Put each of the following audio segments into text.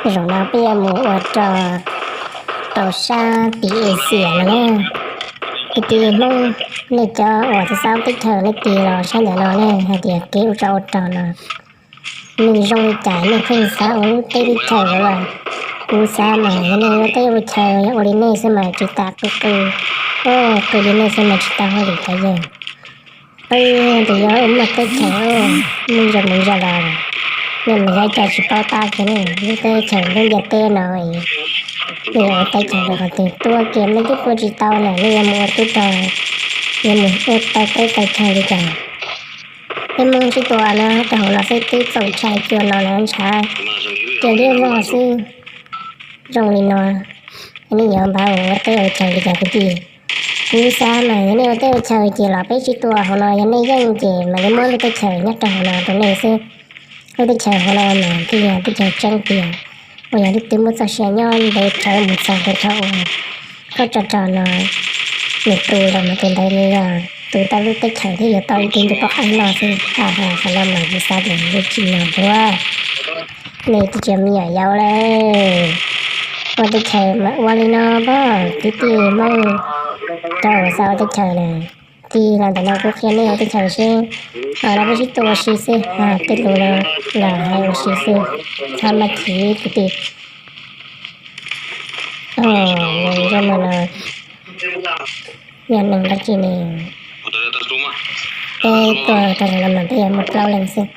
Zaum no peb yuav mus ua rog rau sab tim Asia no na. Kwv tij Hmoob, nej cov uas xav xaub teb chaws nej tig los sab ntawm no ne, hais tias kev ua rog ua rog no nws zoo li cas, nej pheej xav ua lub teb lub chaws los? Kuv xav mas yog nej ua teb ua chaws yog ua li nej xwb mas tsis tas qw qw, qw li nej xwb mas tsis tau hauj lwm tau yawg. Peb tus yuav ua muaj teb chaws, muaj zog mus zog los, nej mas yog ib co tsis paub tab kiag ne. Lub teb chaws lub ntiaj teb no, nej yuav ua teb chaws rau qhov twg? Tua kiag nej twb tua tsis tau lawm, nej yuav mus ua tub rog, yuav mus ua tau teb tau chaw li cas? Peb Hmoob sib tua no rau hauv no xwb twb txaus ntshai, cua no lawv ntshav, cua liab vog xwb. Zoo li no, nej yuav npaj ua teb ua chaw li cas kwv tij? Kuv xav mas yog nej ua teb ua chaw ces los peb sib tua hauv no, yog nej yeej ces mam li muab lub teb chaws nyob rau hauv no rau nej xwb. Lub teb chaws hauv no mas thiaj yog teb chaws tseeb tiag, uas yog leej twg muaj txoj sia nyob ntev dhawv mus txog rau thaum uas koj tso rog no nws tu los mas tus ntawd nws yog tus tau lub teb chaws thiab yuav tau ib tug ntu poj qaib noj xwb. Ha ha, qhov no mas kuv xav tias nej tsis yog dua, nej twb tsis yog me nyuam yaus lawm. Ua teb chaws mas ua li no pob, kwv tij Hmoob, cov uas xav ua teb chaws na, tig los ntawm no kuv qhia nej ua teb chaws seb, los peb sib tua ua si xwb, tej lus no los hais ua si xwb, txhob maj chim kwv tij. Nyob no los yog neeg dab tsi ne? Peb tuaj rau no mas peb yog muaj plaub leeg xwb.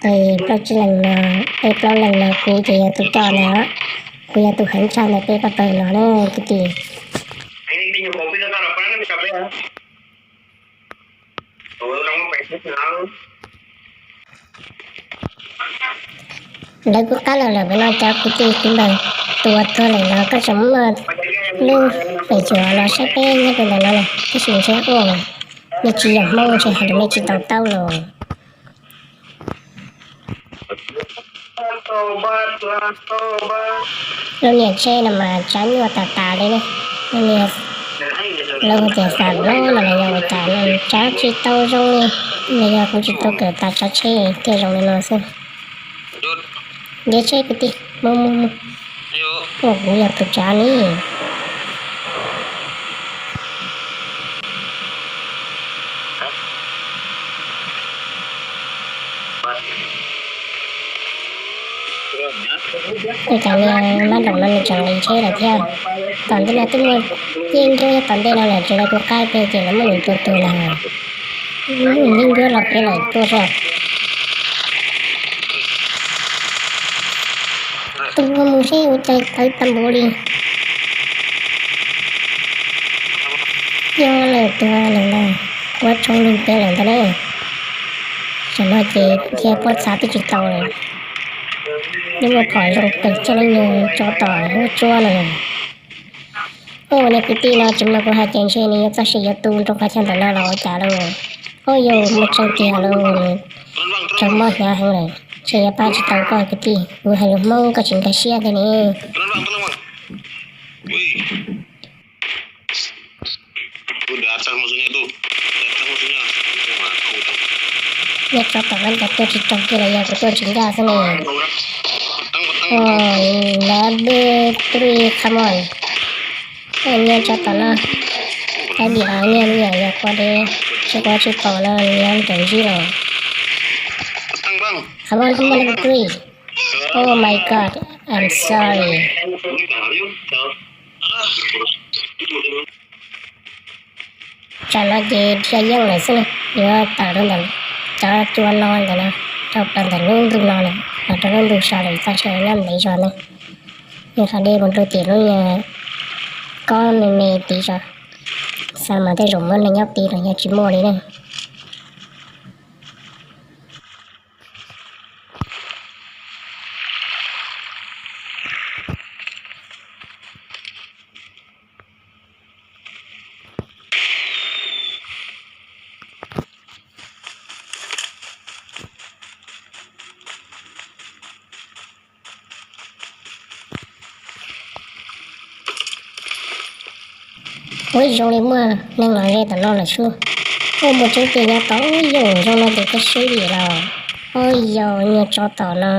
Peb plaub tsib leeg no, peb plaub leeg no kuv ces yog tus coj ntawd, kuv yog tus heev tshaj ntawm peb pab pawg no na kwv tij. Lawv kuj qab los lawm, no cov kwv tij kwv npawg, tus uas tuag lawm los koj tseem muaj lub pem cuam los saib peb nyob rau ntawm no na, tab sis ntshe ua nej tsis yog Hmoob ntshe hais lus nej tsis to taub los. Lub niag tsheb no mas tsav nyuaj tas tas li ne. Lub niag, lawv hu tias xam loj no los yog ua cas no tsav tsis tau zoo li, los yog kuv tsis tau kawm tas tsav tsheb thiaj zoo li no xwb. Nce tsheb kwv tij, mus mus mus. Ua kuv yog tus tsav ni. Ua cas niag mab loom no nws tseem nqis tsheb lawm thiab? Tom ntej no twb muaj yeeb ncuab tom ntej no lawm, tsis lawv kuv qab pem ces lawv muab nws tua tuag lawm. Yeeb ncuab los pem lawm tuaj soj. Tus ua mus seb ua cas tawv tag npaum li. Yog lawm tuag lawm ntag, ua tshoob lug peb lawm ntag ne. Tam no ces dhia pob txha twb tsis tau lawm. Yeej muaj phom zoo pes coj leej yawg tsov tom huab tsuab no. Ua niag kwv tij no tsis mloog kuv hais ces ntshe nws yuav txoj sia yuav tu rau qhov chaw ntawm no los ua cas lauj. Ua yog muaj tseeb tiag lauj, nws raug mob hnyav heev lawm, ntshe yuav pab tsis tau koj kwv tij. Kuv hais lus Hmoob koj tsis nkag siab tiag ne. Niag tsov tom no cas tuaj tsis tsaug kiag los yog kuv tuaj tsis ncaj xwb ne. Lab three, come on. Niag tsov tom no, tab dim niag me nyuam yaus quav dev tsis quav tsis pom no nyob ntawm ntsib los. Come on, come on, lab three. Oh my God, I'm sorry. Tsam no ces dhia yeej lawm xwb na, yuav tawm rau ntawm cov cua no ntawm no, rau plaws ntawm lub ntug no lawm los rau lub ntug so lawm, txoj sia nyob ntev zog ne. Yog hla dej mus rau tim lub kob me me tid tso, xav mas tej zaum muaj neeg nyob tid los yog tsis muaj li ne. Ua zoo li muaj neeg los ze tom no lawm sub. Ua muaj tseeb tiag nyob tod, ua yog zoo no ces koj swb vim los. Ua yog niag tsov tom no